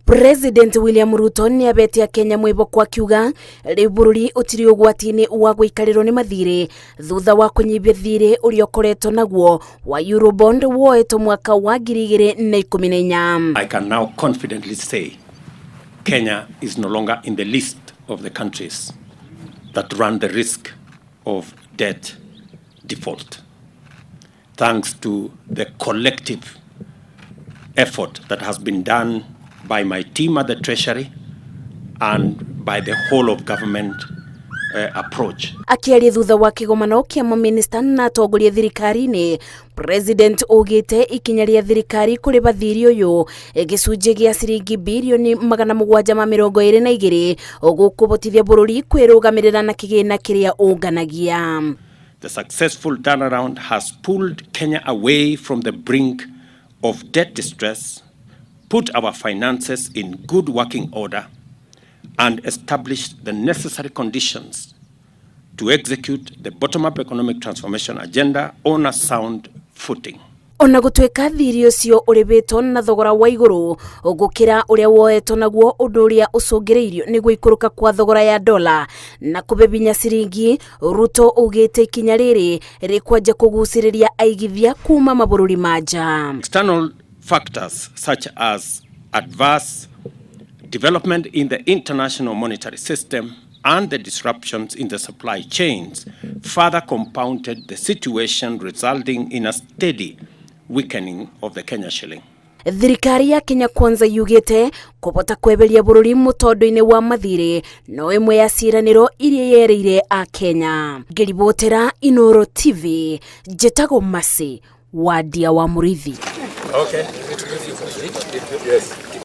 President William Ruto nĩ abete Akenya mwĩhoko, akiuga rĩu bũrũri ũtirĩ ũgwati-inĩ wa gũikarĩrwo nĩ mathirĩ thutha wa kũnyihia thirĩ ũrĩa ũkoretwo naguo wa Eurobond woetwo mwaka wa 2014. I can now confidently say Kenya is no longer in the list of the countries that run the risk of debt default, thanks to the collective effort that has been done by my team at the Treasury and by the whole of government approach. Akiaria thutha wa kĩgomano kĩa mamĩnĩsta na atongoria thirikari-inĩ, President augĩte ikinya rĩa thirikari kũrĩba thirĩ ũyũ gĩcunjĩ gĩa ciringi 722 birioni gũkũbotithia bũrũri kwĩrũgamĩrĩra na kĩgĩna kĩrĩa ũnganagia. The successful turnaround has pulled Kenya away from the brink of debt distress, put our finances in good working order, and established the necessary conditions to execute the bottom-up economic transformation agenda on a sound footing. Ona gũtuĩka thirĩ ũcio ũrĩbĩtwo na thogora wa igũrũ gũkĩra ũrĩa woetwo naguo, ũndũ ũrĩa ũcũngĩrĩirio nĩ gũikũrũka kwa thogora ya dola na kũbebinya ciringi, Ruto augĩte ikinya rĩrĩ rĩkwanja kũgucĩrĩria aigithia kuma mabũrũri ma nja. External factors such as adverse development in the international monetary system and the disruptions in the supply chains further compounded the situation, resulting in a steady weakening of the Kenya shilling. Thirikari ya Kenya Kwanza yugĩte kũbota kweberia bũrũri mũtondo-inĩ wa mathirĩ no ĩmwe ya ciĩranĩro iria yerĩire a Kenya. Ngĩribotera Inoro TV, njĩtagwo Masi Wadia wa Mũrĩithi. Okay. Yes.